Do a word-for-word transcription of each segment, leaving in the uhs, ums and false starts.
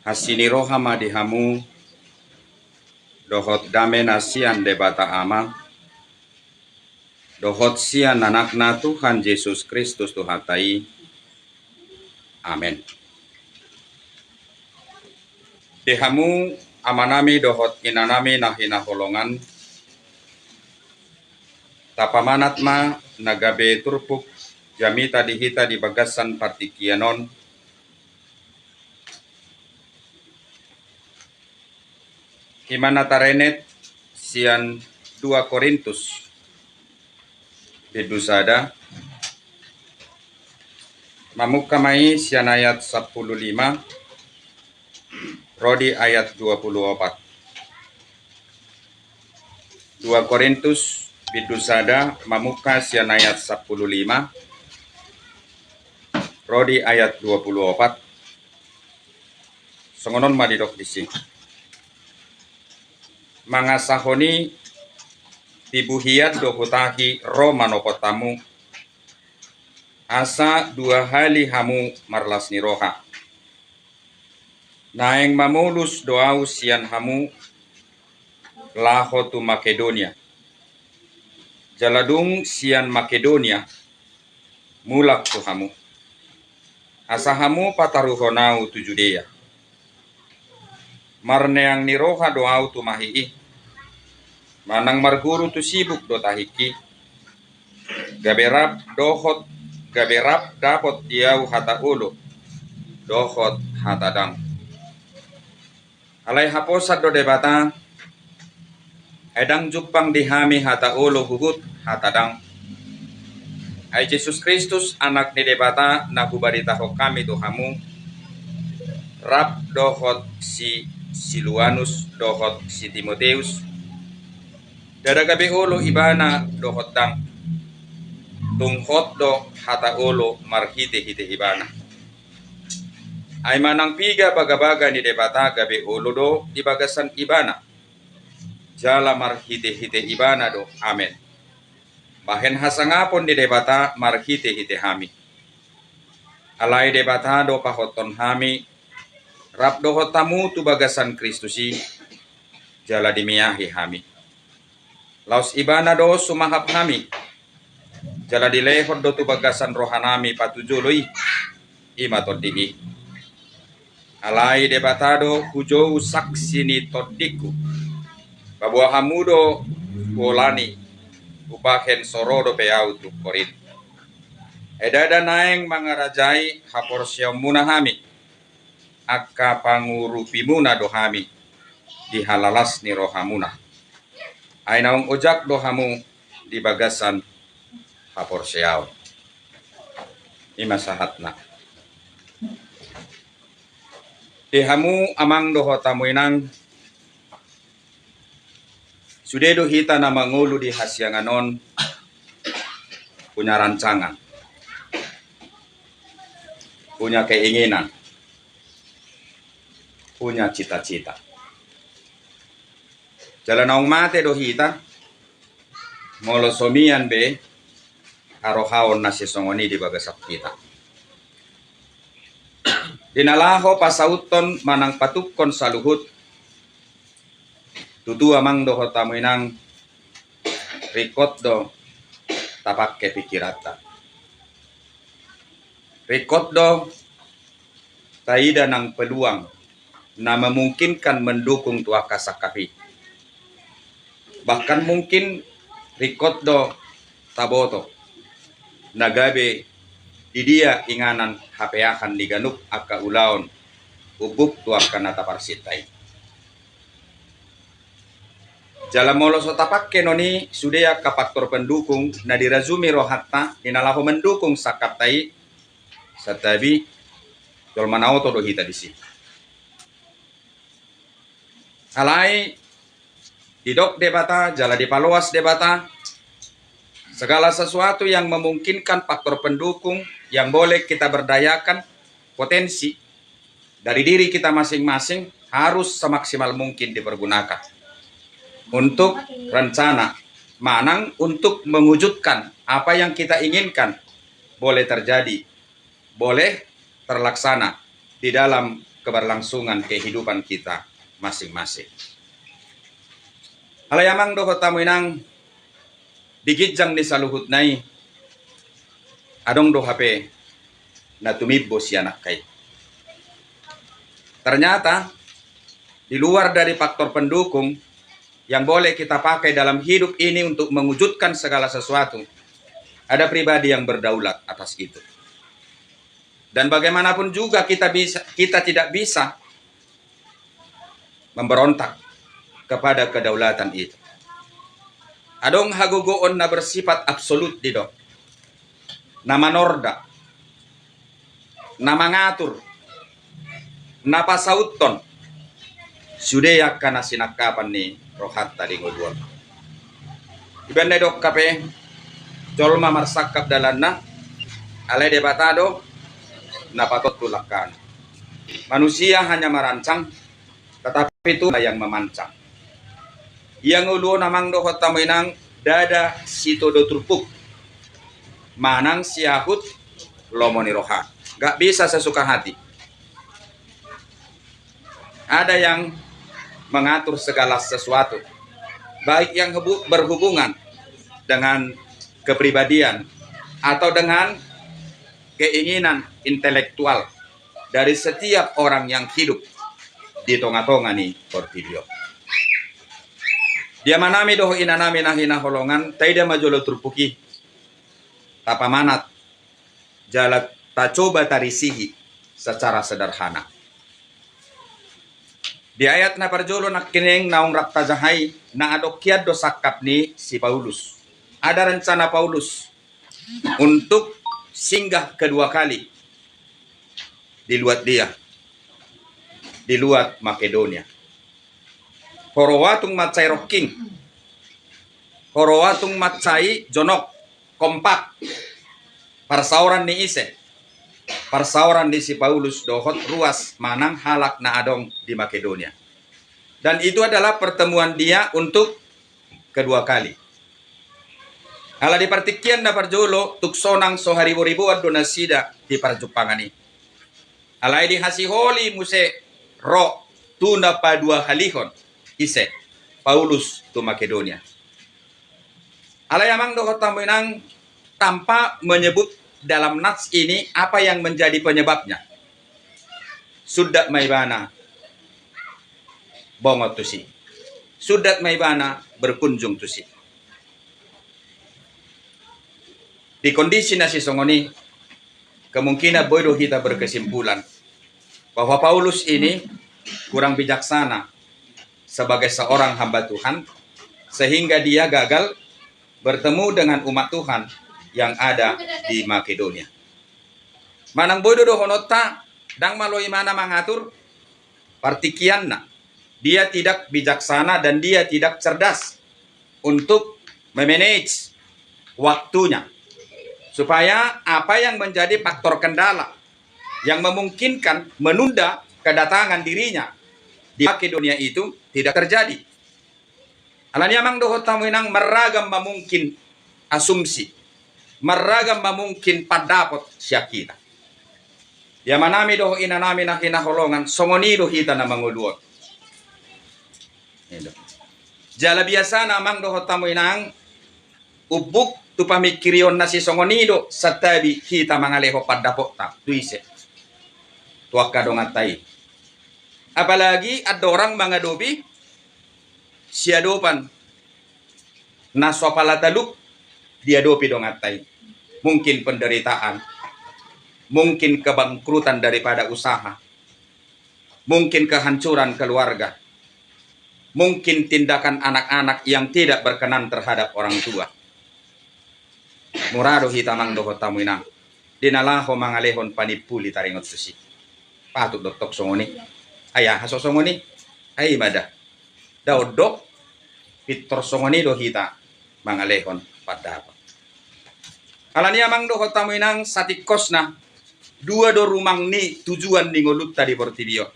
Asi ni roha ma di hamu, dohot dame na sian Debata Ama, dohot sian Anakna Tuhan Jesus Kristus Tuhanta i. Amen. Di hamu amanami dohot inanami na hinaholongan, tapamanat ma na gabe turpuk jamita di hita di bagasan partingkian on, i ma na tarenet sian dua Korintus bindu sada, mamungka ma i sian ayat sampulu lima ro di ayat dua pulu opat. Dua Korintus bindu sada mamungka sian ayat sampulu lima ro di ayat dua pulu opat. Songon on ma didok disi: Mangasahon i, tibu hian do hutahi ro manopot hamu, asa dua hali hamu marlas ni roha. Naeng mamolus do ahu sian hamu laho tu Makedonia. Jala dung sian Makedonia, mulak tu hamu, asa hamu pataruhon ahu tu Judea. Marneang ni roha do ahu tumahi i, manang marguru tu sibuk do tahingki, gabe rap dohot, gabe rap dapot di ahu hata olo dohot hata dang. Alai haposan do Debata, ai ndang jumpang di hami hata olo huhut hata dang. Ai Jesus Kristus, Anak ni Debata, na hubaritahon hami tu hamu, rap dohot si Siluanus dohot si Timoteus, ndada gabe olo ibana dohot dang. Tung hot do hata olo marhitehite ibana. Ai manang piga bagabaga ni Debata gabe olo do di bagasan ibana, jala marhitehite ibana do. Amen. Bahen hasangapon ni Debata marhitehite hami. Alai Debata do pahothon hami, rap dohot hamu tu bagasan Kristus i, jala dimeahi hami. Laos ibana do sumahap hami, jala dilehon do tu bagasan rohanami patujolo i, i ma Tondi i. Alai Debata do hujou saksi ni tondingku, paboa hamu do huolani, hubahen so ro dope ahu tu Korint. Ai ndada naeng mangarajai haporseaonmuna hami, angka pangurupimuna do hami di halalas ni rohamuna. Ai naung ojak do hamu di bagasan haporseaon. I ma sahatna. Di hamu amang dohot hamu inang, sude do hita na mangolu di hasiangan on punya rancangan, punya keinginan, punya cita-cita. Jala naung mate do hita, molo so mian be harohaon na sisongon i di bagasan hita. Di na laho pasauthon manang patungkon saluhut, tutu amang dohot hamu inang, ringkot do tapangke pingkiranta. Ringkot do taida nang peluang na memungkinkan mendukung tu angka sangkap i. Bahkan mungkin ringkot do taboto na gabe di dia inganan hapeahan ni ganup angka ulaon umbuk tu angka na taparsinta i. Jala molo so tapangke non i sude angka faktor pendukung na dirajumi rohanta di na laho mendukung sangkapta i, santabi jolma na oto do hita disi. Alai didok Debata jala dipaloas Debata, segala sesuatu yang memungkinkan faktor pendukung yang boleh kita berdayakan potensi dari diri kita masing-masing harus semaksimal mungkin dipergunakan untuk rencana manang untuk mewujudkan apa yang kita inginkan boleh terjadi, boleh terlaksana di dalam keberlangsungan kehidupan kita masing-masing. Alai amang dohot hamu inang, di ginjang ni saluhutna i, adong do hape na tumimbo sian angka i. Ternyata, di luar dari faktor pendukung yang boleh kita pakai dalam hidup ini untuk mewujudkan segala sesuatu, ada pribadi yang berdaulat atas itu. Dan bagaimanapun juga kita bisa, kita tidak bisa memberontak kepada kedaulatan itu. Adong hagogoon na bersifat absolut didok, na manorda, na mangatur, na pasauthon sude angka na sinangkapan ni rohanta di ngolu on. Ibaen na didok hape, jolma marsangkap dalanna, alai Debata do na patontu langkana. Manusia hanya merancang, tetapi Tuhan yang memancang. Ia ngolu on amang dohot hamu inang, ndada sitodo turpuk manang siahut lomo ni roha. Nggak bisa sesuka hati. Ada yang mengatur segala sesuatu, baik yang hebu-, berhubungan dengan kepribadian atau dengan keinginan intelektual dari setiap orang yang hidup di tonga-tonga ni portibi on. Di amanami dohot inanami na hinaholongan, taida ma jolo turpuk i, tapamanat, jala tacoba tarisihi secara sederhana. Di ayat na parjolo nangkining naung rap tajaha i, na adong hian do sangkap ni si Paulus. Ada rencana Paulus untuk singgah kedua kali di luat dia, di luat Makedonia. Huroha tung mansai rongking, huroha tung mansai jonok, kompak. Parsaoran ni ise? Parsaoran ni si Paulus dohot ruas manang halak na adong di Makedonia. Dan itu adalah pertemuan dia untuk kedua kali. Ala di partingkian na parjolo, tung sonang so hariboriboan do nasida di parjumpangan i. Alai dihasiholi muse ro tu na paduahalihon, ise? Paulus tu Makedonia. Alai amang dohot hamu inang, tanpa menyebut dalam nats ini apa yang menjadi penyebabnya, sundat ma ibana bongot tusi. Sundat ma ibana berkunjung tusi. Di kondisi na sisongon i, kemungkinan boi do hita berkesimpulan bahwa Paulus ini kurang bijaksana sebagai seorang hamba Tuhan, sehingga dia gagal bertemu dengan umat Tuhan yang ada di Makedonia. Manang boi do dohononta, ndang malo ibana mangatur partingkianna. Dia tidak bijaksana dan dia tidak cerdas untuk memanage waktunya, supaya apa yang menjadi faktor kendala yang memungkinkan menunda kedatangan dirinya di Makedonia itu tidak terjadi. Alani amang dohot hamu inang, marragam ma mungkin asumsi, marragam ma mungkin pandapot sian hita. Di amanami dohot inanami na hinaholongan, songon i do hita na mangolu on. Jala biasana amang dohot hamu inang, umbuk tu pamingkirion na sisongon i do santabi hita mangalehon pandapotta tu ise? Tu angka donganta i. Apalagi andorang mangadopi siadopan na so pala talup diadopi donganta i. Mungkin penderitaan, mungkin kebangkrutan daripada usaha, mungkin kehancuran keluarga, mungkin tindakan anak-anak yang tidak berkenan terhadap orang tua. Mura do hita amang dohot hamu inang, di na laho mangalehon panimpuli taringot tusi. Patut do tong songon i. Ai aha so songon i? Ai mada. Dao dok, pintor songon i do hita mangalehon pandapot. Alani amang dohot hamu inang, satingkosna dua do rumang ni tujuan ni ngolunta di portibi on.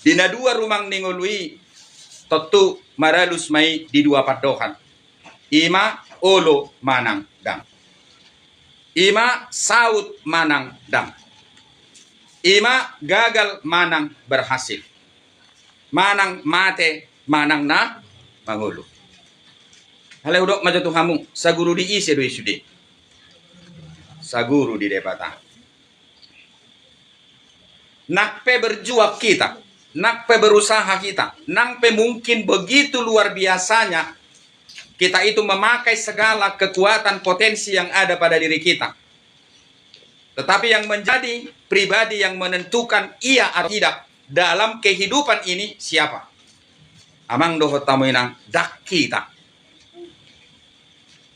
Di na dua rumang ni ngolu i, tontu maralus ma i di dua pandohan. Ima olo manang dang. Ima saut manang dang. Ima gagal manang berhasil. Manang mate, manang na mangolu. Alai hudok ma jo tu hamu, saguru di ise do i sude? Saguru di Debata. Nang pe berjuang kita, nang pe berusaha kita, nang pe mungkin begitu luar biasanya kita itu memakai segala kekuatan potensi yang ada pada diri kita. Tetapi yang menjadi pribadi yang menentukan iya atau tidak dalam kehidupan ini siapa? Amang dohot hamu inang, ndang hita.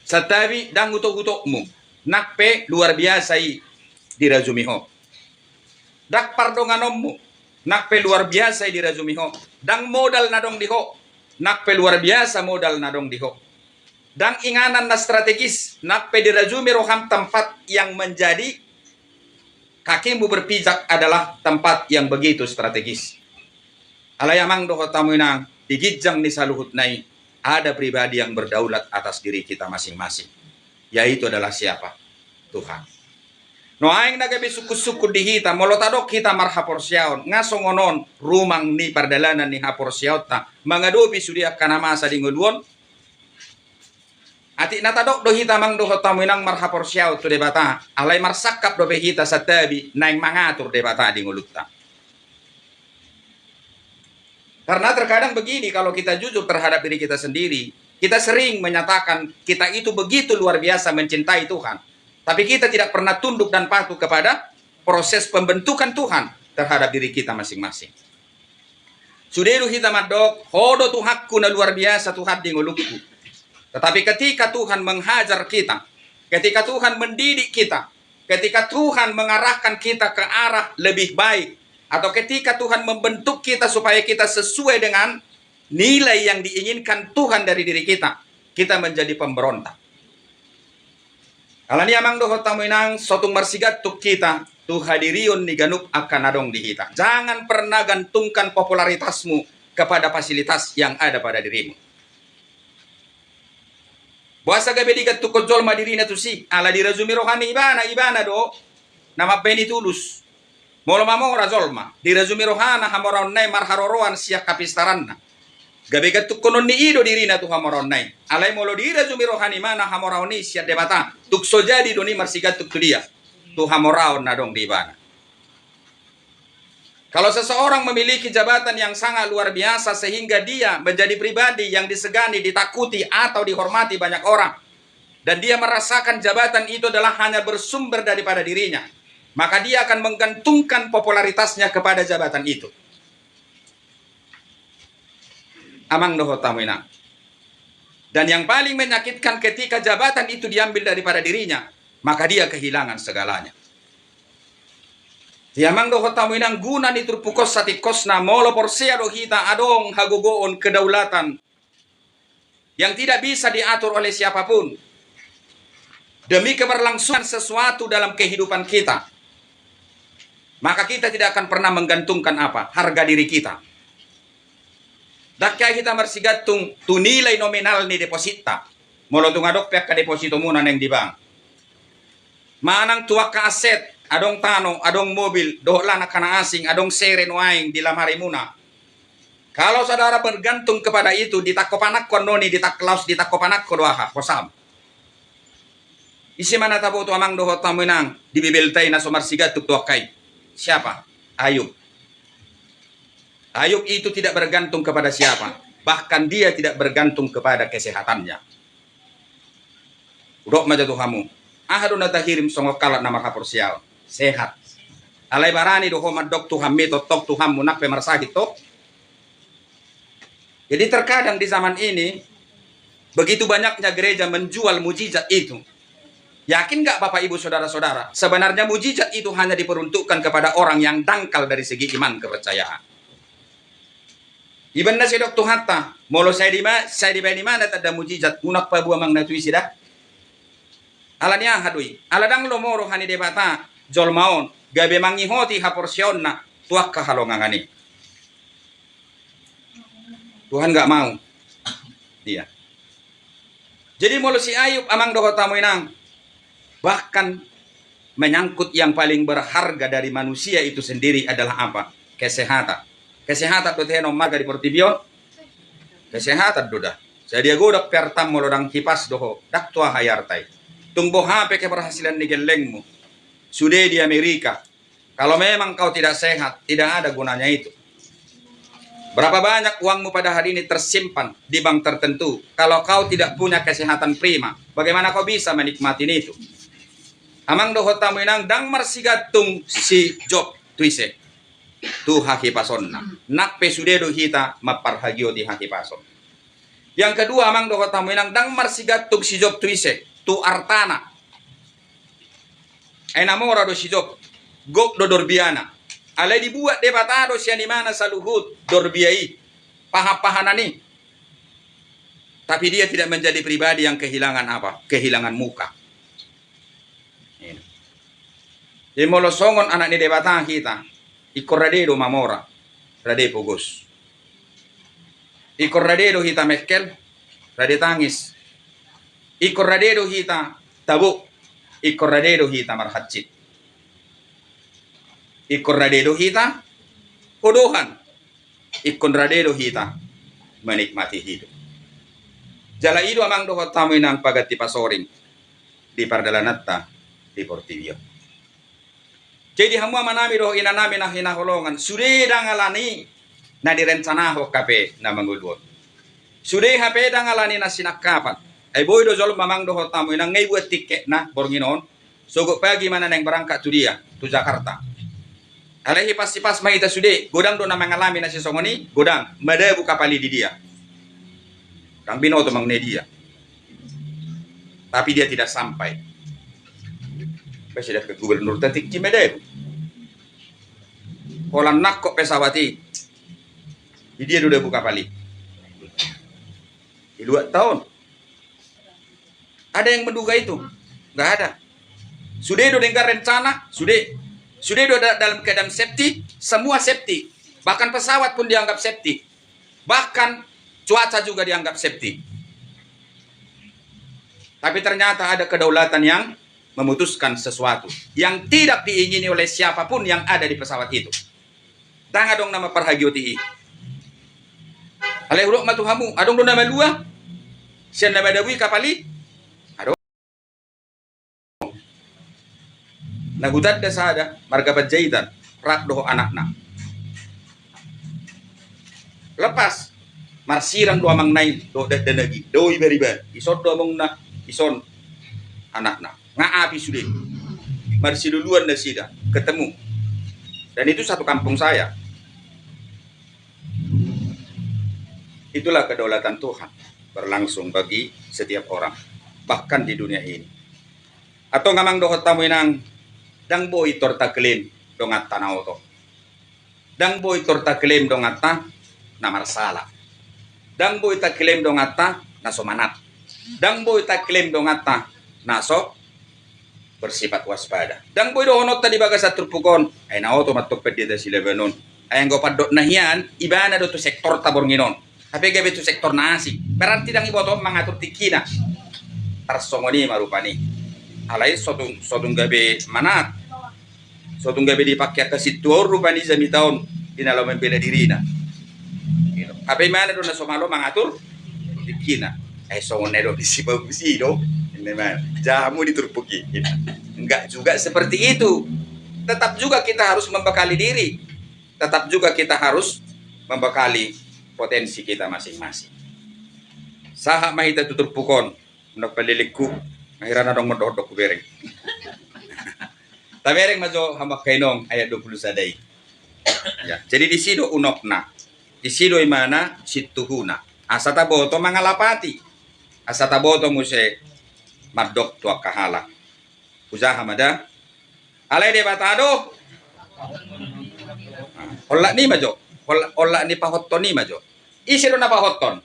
Santabi ndang utok-utokmu, nang pe luar biasa i dirajumi ho. Ndang pardonganonmu, nang pe luar biasa i dirajumi ho. Ndang modal na adong di ho, nang pe luar biasa modal na adong di ho. Ndang inganan na strategis, nang pe dirajumi roham tempat yang menjadi kakimu berpijak adalah tempat yang begitu strategis. Alai amang dohot hamu inang, di ginjang ni saluhutna i, ada pribadi yang berdaulat atas diri kita masing-masing, yaitu adalah siapa? Tuhan. Nuaeng na gabe sungkun-sungkun di hita, molo tadok hita marhaporseaon, nga songon on rumang ni pardalanan ni haporseaonta mangadopi sude angka na masa di ngolu on. Atik na tadok do hita amang dohot hamu inang marhaporseaon tu Debata, alai marsangkap dope hita santabi naeng mangatur Debata di ngolunta. Karena terkadang begini, kalau kita jujur terhadap diri kita sendiri, kita sering menyatakan kita itu begitu luar biasa mencintai Tuhan, tapi kita tidak pernah tunduk dan patuh kepada proses pembentukan Tuhan terhadap diri kita masing-masing. Sude do hita mandok, ho do Tuhanku na luar biasa Tuhan di ngolungku. Tetapi ketika Tuhan menghajar kita, ketika Tuhan mendidik kita, ketika Tuhan mengarahkan kita ke arah lebih baik, atau ketika Tuhan membentuk kita supaya kita sesuai dengan nilai yang diinginkan Tuhan dari diri kita, kita menjadi pemberontak. Alani amang dohot hamu inang, so tung marsigantung hita tu hadirion ni ganup angka na adong di hita. Jangan pernah gantungkan popularitasmu kepada fasilitas yang ada pada dirimu. Boasa gabe digantungkon jolma dirina tusi? Ala dirajumi roha ni ibana, ibana do na mambaen i tulus. Molo mamora jolma, dirajumi rohana hamoraonna i marharoroan sian hapistaranna, gabe gantungkonon ni i do dirina tu hamoraonna i. Alai molo dirajumi roha ni ibana hamoraon i sian Debata, tung so jadi do i marsigantung tu dia, tu hamoraon na adong di ibana. Kalau seseorang memiliki jabatan yang sangat luar biasa sehingga dia menjadi pribadi yang disegani, ditakuti, atau dihormati banyak orang, dan dia merasakan jabatan itu adalah hanya bersumber daripada dirinya, maka dia akan menggantungkan popularitasnya kepada jabatan itu. Amang dohot hamu inang. Dan yang paling menyakitkan, ketika jabatan itu diambil daripada dirinya, maka dia kehilangan segalanya. Ia amang dohot hamu inang, guna ni turpuk on satingkosna, molo porsea do hita adong hagogoon, kedaulatan yang tidak bisa diatur oleh siapapun demi keberlangsungan sesuatu dalam kehidupan kita, maka kita tidak akan pernah menggantungkan apa? Harga diri kita. Ndang hea hita marsigantung tu nilai nominal ni depositta. Molo tung adong pe angka depositomuna naeng di bank, manang tu angka aset, adong tano, adong mobil, dohot lan angka na asing, adong sere nuaeng di lamarimuna. Kalau saudara bergantung kepada itu, ditangko panangko annon i, ditang-, laos ditangko panangko do aha, hosam. Ise ma na taboto amang dohot hamu inang di Bibelta i na so marsigantung tu angka i? Siapa? Ayub. Ayub itu tidak bergantung kepada siapa, bahkan dia tidak bergantung kepada kesehatannya. Hudok ma jo tu hamu, aha do na tahirim songon halak na marhaporseaon? Sehat. Alai barani do ho mandok Tuhanmi tongtong Tuhanmu nang pe marsahit, to? Jadi terkadang di zaman ini, begitu banyaknya gereja menjual mujizat itu. Yakin nggak Bapak Ibu Saudara-saudara, sebenarnya mujizat itu hanya diperuntukkan kepada orang yang dangkal dari segi iman kepercayaan. Ibaen na sai didok Tuhanta, molo sai di ma-, sai dibaen ibana tanda mujizat, unang paboa amang na tu isi da. Alani aha do i? Ala ndang lomo roha ni Debata jolma on gabe mangihoti haporseaonna tu angka halongangan i. Tuhan nggak mau. Iya. Jadi molo si Ayub amang dohot hamu inang, bahkan menyangkut yang paling berharga dari manusia itu sendiri adalah apa? Kesehatan. Kesehatan do tehe na ummarga di portibi on? Kesehatan do da. Sadia godang pe artam molo ndang hipas do ho, ndang tu aha i arta i. Tung boha pe keberhasilan ni gellengmu sude di Amerika, kalau memang kau tidak sehat, tidak ada gunanya itu. Berapa banyak uangmu pada hari ini tersimpan di bank tertentu? Kalau kau tidak punya kesehatan prima, bagaimana kau bisa menikmati itu? Amang dohot hamu inang, ndang marsigantung si Job tu ise? Tu hahipasonna. Nang pe sude do hita mamparhagioti hahipason. Yang kedua, amang dohot hamu inang, ndang marsigantung si Job tu ise? Tu artana. Ai na mora do si Job, gok do dorbiana. Alai dibuat Debata do sian imana saluhut dorbia i, pahanpahanan i. Tapi dia tidak menjadi pribadi yang kehilangan apa? Kehilangan muka. Jadi molo songon anak ni Debata hita, ingkon rade do mamora, rade pogos. Ingkon rade do hita mengkel, rade tangis. Ingkon rade do hita tabo, ingkon rade do hita marhansit. Ingkon rade do hita hodohan, ingkon rade do hita menikmati hidup. Jala i do amang dohot hamu inang paganti pasoring di pardalananta di portibi on. Jadi hamu amanami dohot inanami na hinaholongan, sude ndang alani na direncanahon hape na mangolu on. Sude hape ndang alani na sinangkapan. Ai boi do jolma amang dohot hamu inang nga ibuat tiketna borngin on, sogot pagi ma na naeng berangkat tu dia, tu Jakarta. Alai hipas-hipas ma hita sude, godang do na mangalami na sisongon i, godang, madabu kapal i di dia. Ndang binoto manang di dia. Tapi dia tidak sampai. Ba sudah ke gubernur ta tingki madabu. Holan nangkok pesawat i, di dia do dabu kapal i? Di luat taon. Ada yang menduga itu? Nggak ada. Sude do denggan rencana, sude. Sude do da-, dalam keadaan safety, semua safety. Bahkan pesawat pun dianggap safety. Bahkan cuaca juga dianggap safety. Tapi ternyata ada kedaulatan yang memutuskan sesuatu yang tidak diingini oleh siapapun yang ada di pesawat itu. Ndang adong na mamparhagioti i. Alai hudok ma tu hamu, adong do na malua sian na madabu i kapal i? Adong. Na hutanda sada marga Panjaitan, rap dohot anakna. Lepas, marsirang do amangna i dohot dakdanak i, dao ibariba, ison do amongna, ison anakna. Nga api sude. Marsiluluan nasida, ketemu. Dan itu satu kampung saya. Itulah kedaulatan Tuhan berlangsung bagi setiap orang, bahkan di dunia ini. Antong amang dohot hamu inang, ndang boi tor taklaim donganta na oto. Ndang boi tor taklaim donganta na marsala. Ndang boi taklaim donganta na so manat. Ndang boi taklaim donganta na so bersifat waspada. Ndang boi dohononta di bagasan turpuk on, ai na oto ma antong pandita silaban on. Ai anggo pandokna hian, ibana do tu sektorta borngin on. Hape gabe tu sektor na asing. Berarti ndang iboto mangatur tingkina. Tarsongon i ma rupani. Alai so tung, so tung gabe manat, so tung gabe dipake angka sintua on rupani jamita on di na laho mambela dirina. Hape imana do na so malo mangatur tingkina. Eh, songon na i do disi bagus i do. Jaha hamu di turpuk i. Enggak juga seperti itu. Tetap juga kita harus membekali diri. Tetap juga kita harus membekali potensi kita masing-masing. Sahat ma hita tu turpuk on, unok palilingku, nga hira na adong mandok-dok hubereng. Tabereng ma jo hamu angka inong ayat dua puluh sada i. Ya, jadi disi do unokna, disi do imana sintuhuna. Asa taboto mangalapati, asa taboto muse mandok tu angka halak. Hujaha ma da. Alai Debata do. Olat ni ma jo. Olat, olat ni pahothon i ma jo. Ise do na pahothon?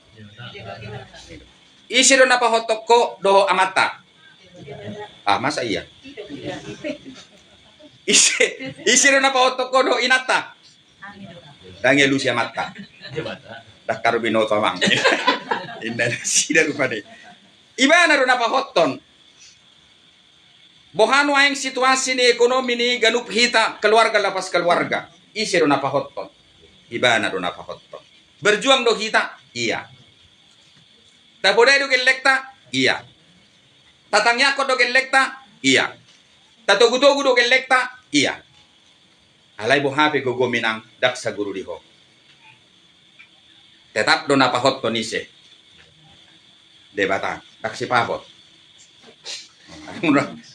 Ise do na pahothon ho dohot amanta? Ah, masa iya? Ise, ise do na pahothon ho dohot inanta? Ndang i alusi amanta. Ndang haro binoto amang. Inna nasida rupani. Ibana do na pahothon. Boha nuaeng situasi ni ekonomi ni ganup hita, keluarga lapas keluarga? Ise do na pahothon? Ibana do na pahothon. Berjuang do hita? Iya. Tapodai do gellengta? Iya. Tatangiangkon do gellengta? Iya. Tatogutogu do gellengta? Iya. Alai boha pe gogo, Minang, ndang saguru di ho. Tetap do na pahothon ise? Debata. Ndang sipahot.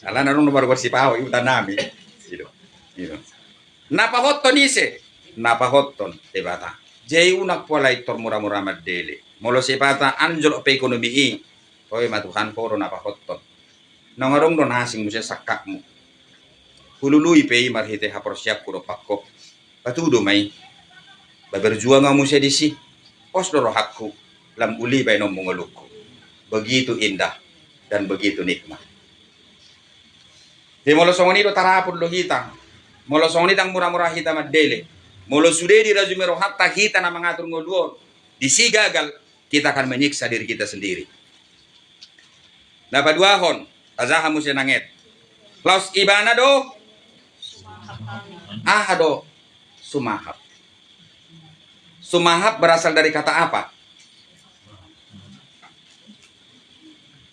Alana dung na baru sipahot, i huta nami. Ido. Ido. Na pahothon ise? Na pahothon Debata. Jadi unang pola pintor mura-mura mandele. Molo sipata anjlok pe ekonomi i, toe ma Tuhan, ho do na pahothon. Naung adong do na asing muse sangkapmu. Hulului pe i marhite haporseaonku dompak ho. Patudu ma i. Ba berjuang ahu muse disi. Pos do rohangku, lam uli baenonmu ngolungku. Begitu indah dan begitu nikmat. Jadi molo songon i do tarapul do hita. Molo songon i ndang mura-mura hita mandele. Molo sude dirajumi rohanta hita na mangatur ngolu on, disi gagal, kita akan menyiksa diri kita sendiri. Na paduahon, tajaha muse nanget. Laos ibana do, aha do sumahap? Sumahap berasal dari kata apa?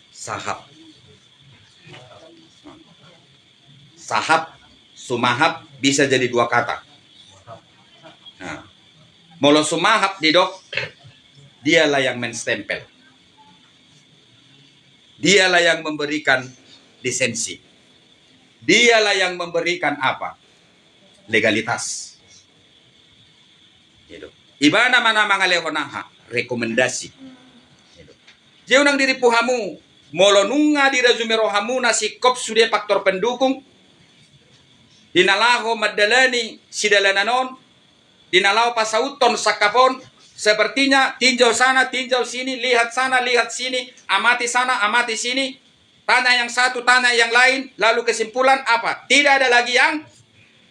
Sahap. Sahap, sumahap bisa jadi dua kata. Nah, molo sumahap didok, dialah yang menstempel. Dialah yang memberikan lisensi. Dialah yang memberikan apa? Legalitas. Gitu. Ibana ma na mangalehon aha? Rekomendasi. Gitu. Jadi unang dirimpu hamu, molo nunga dirajumi rohamuna singkop sude faktor pendukung, di na laho mandalani sidalanan on, di na laho pasauthon sangkap on, sepertinya tinjau sana, tinjau sini, lihat sana, lihat sini, amati sana, amati sini, tanya yang satu, tanya yang lain, lalu kesimpulan apa? Tidak ada lagi yang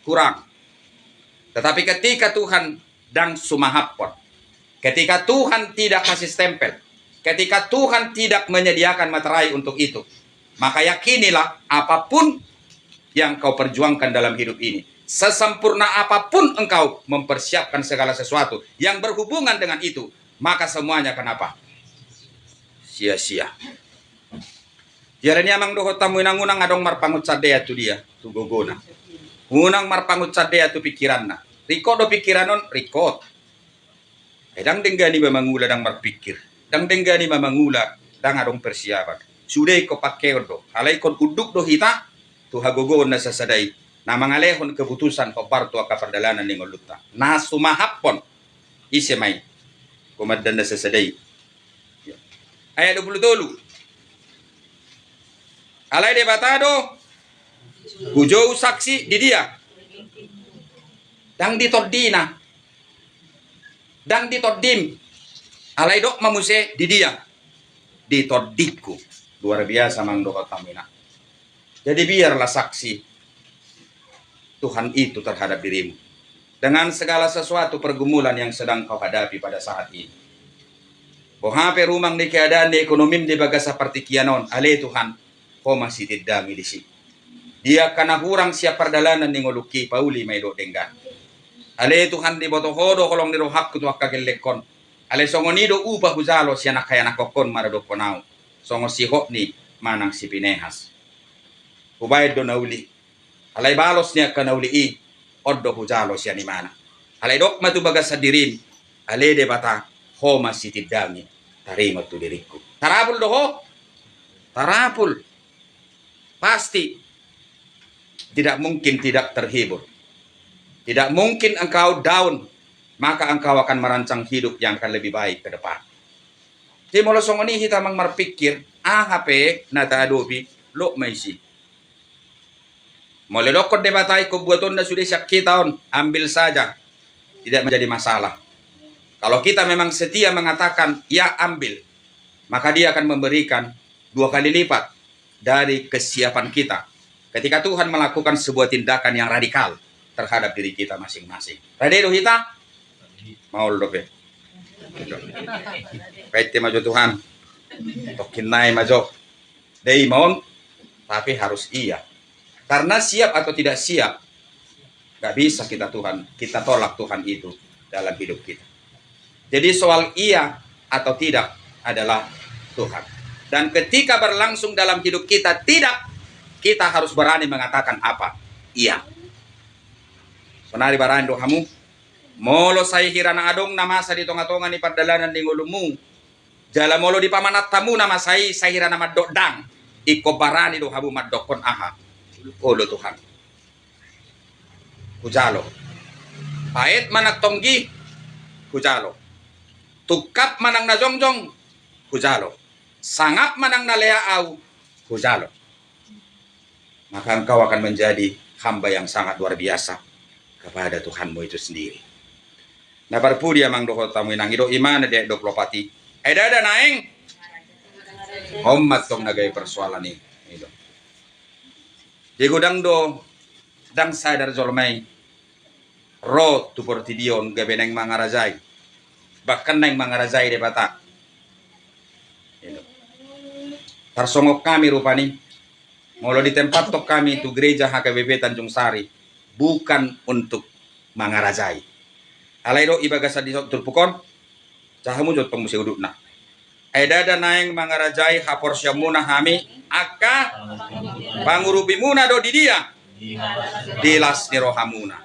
kurang. Tetapi ketika Tuhan ndang sumahaphon, ketika Tuhan tidak kasih stempel, ketika Tuhan tidak menyediakan materai untuk itu, maka yakinilah, apapun yang kau perjuangkan dalam hidup ini, sesempurna apapun engkau mempersiapkan segala sesuatu yang berhubungan dengan itu, maka semuanya akan apa? Sia-sia. Jadi i, amang dohot hamu inang, unang adong marpangunsandean tu dia, tu gogona. Unang marpangunsandean tu pikiranna. Ringkot do pikiran on, ringkot. Ai ndang denggan i ma mangula ndang marpikir. Ndang denggan i ma mangula ndang adong persiapan. Sude ingkon pangkeon do. Alai ingkon unduk do hita tu hagogoon na sasada i, na mangalehon keputusan hombar tu angka pardalanan ni ngolunta. Na sumahaphon, ise ma i? Komandan na sasada i. Ayat dua puluh tolu. Alai Debata do hujou saksi di dia? Ndang di tondina. Ndang di tondim. Alai dok ma muse di dia? Di tondingku. Luar biasa, amang dohot hamu inang. Jadi biarlah saksi Tuhan itu terhadap dirimu dengan segala sesuatu pergumulan yang sedang kau hadapi pada saat ini. Boha pe rumang ni keadaan ni ekonomim di bagasan partingkian on, ale Tuhan, Ho ma sitindangi disi. Di angka na hurang sian pardalanan ni ngolungki, pauli ma i dohot denggan. Ale Tuhan, diboto Ho do holong ni rohangku tu angka gellengkon. Alai songon i do upa hujalo sian angka ianakhon maradophon ahu, songon si Hopni manang si Pinehas. Hubaen do na uli. Alai balos ni angka na uli i, on do hujalo sian imana. Alai dok ma tu bagasan dirim, ale Debata, Ho ma sitindangi, taringot tu diringku. Tarapul do ho? Tarapul. Pasti. Tidak mungkin tidak terhibur. Tidak mungkin engkau down, maka engkau akan merancang hidup yang akan lebih baik ke depan. Jadi molo songon i hita amang marpikir, aha pe na tahadopi, lok ma isi. Molo didokkon Debata ingkon buatonna sude sian hita on, ambil saja. Tidak menjadi masalah. Kalau kita memang setia mengatakan, "Ya, ambil," maka Dia akan memberikan dua kali lipat dari kesiapan kita ketika Tuhan melakukan sebuah tindakan yang radikal terhadap diri kita masing-masing. Rade do hita? Maol dope. Painte ma jo Tuhan. Tongkin nai ma jo. Dei ma on, tapi harus iya. Karena siap atau tidak siap, nggak bisa kita Tuhan, kita tolak Tuhan itu dalam hidup kita. Jadi soal iya atau tidak adalah Tuhan. Dan ketika berlangsung dalam hidup kita tidak, kita harus berani mengatakan apa? Iya. Sonari barani do hamu, molo sai hira na adong na masa di tonga-tonga ni pardalanan ni ngolunmu, jala molo dipamanat hamu na masa i sai hira na mandok ndang, ingkon barani do hamu mandokkon aha? Olo Tuhan. Hujalo. Paet manang tonggi, hujalo. Tungkap manang na jongjong, hujalo. Sangap manang na lea au, hujalo. Maka engkau akan menjadi hamba yang sangat luar biasa kepada Tuhanmu itu sendiri. Na parpudi amang dohot hamu inang, i do ima na di ayat dua puluh opat i. Ai ndada naeng. On ma tong na gabe persoalan i. I do. Jadi godang do, ndang sadar jolma i ro tu portibi on gabe naeng mangarajai, bahkan naeng mangarajai Debata. I do. Tarsongon hami rupani, molo ditempathon hami tu gereja H K B P Tanjung Sari, bukan untuk mangarajai. Alai do i bagasan di turpuk on, jaha mujot tong muse udutna. Ai ndada naeng mangarajai haporseaonmuna hami, angka pangurupimuna do di dia? Di las ni rohamuna.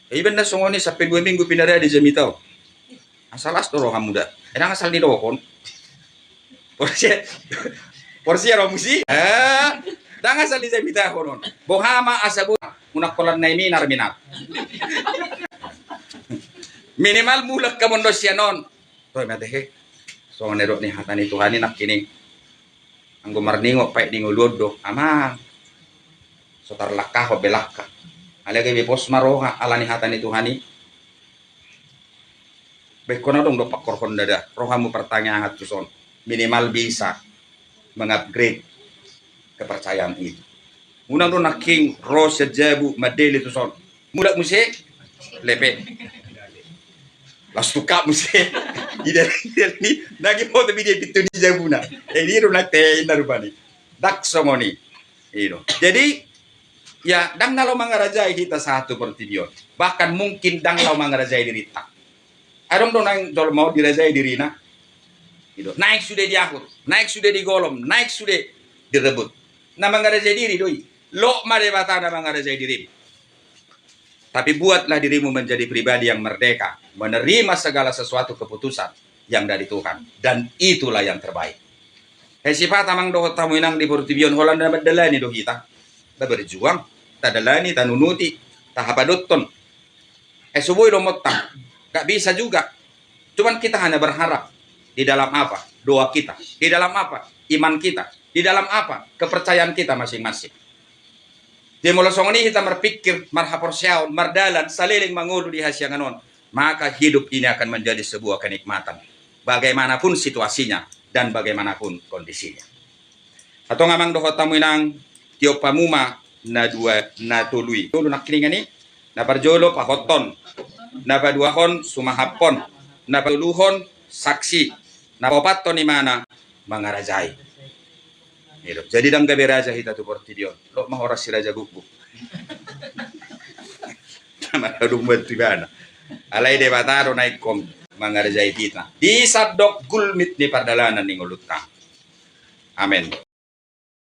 Ibaen na songon i sampe dua minggu pinarade jamita on. Asal las do rohamu da. Ndang asal nidokhon. Porsea, porsea rohamu si. Eh, ndang asal dijamitahon on. Boha ma asa bo unang holan na i minar minar. Minimal mulak hamu on do sian on. Toe ma tehe. Songon na didok ni hata ni Tuhan i nangkin i. Anggo marningot paet ni ngolu on do, amang. So tarlangkahon be langka. Alai gabe pos ma roha ala ni hata ni Tuhan i. Baen hon adong do pangkorhon ndada, rohamu partangiangan tuson. Minimal bisa mengupgrade kepercayaan itu. Unang do nangkin ro sian jabu mandele tuson. Mulak muse, lepe. Las tungkap muse. Ida, ida ni, nagi foto video pintu ni jabuna. Eh, i do nang te inna rupani. Ndang songon i. I do. Jadi, ya, ndang na laho mangarajai hita sahat tu portibi on. Bahkan mungkin ndang laho mangarajai dirinta. Adong do naeng jolma on dirajai dirina. I do. Naeng sude diahut, naeng sude digolom, naeng sude direbut. Na mangarajai diri do i. Lot ma Debata na mangarajai dirim. Tapi buatlah dirimu menjadi pribadi yang merdeka, menerima segala sesuatu keputusan yang dari Tuhan, dan itulah yang terbaik. He, sipata amang dohot hamu inang di portibi on, holan na mandalani do hita. Taberjuang, tadalani, tanunuti, tahapadothon. He, so boi do monta. Gak bisa juga. Cuman kita hanya berharap di dalam apa? Doa kita. Di dalam apa? Iman kita. Di dalam apa? Kepercayaan kita masing-masing. Jadi molo songon i hita marpikir, marhaporseaon, mardalan, saleleng mangolu di hasiangan on, maka hidup ini akan menjadi sebuah kenikmatan. Bagaimanapun situasinya dan bagaimanapun kondisinya. Antong amang dohot hamu inang, tiop hamu ma na dua, na tolu i. Tolu nangkiningan i, na parjolo pahothon, na paduahon sumahaphon, na patoluhon saksi, na paopathon imana mangarajai. I do. Jadi ndang gabe raja hita tu portibi on. Lot ma horas si raja gukguk. Tama adong bantu ibana. Alai Debata do na ingkon mangarajai hita. Di sandok gulmit ni pardalanan ni ngolunta. Amen.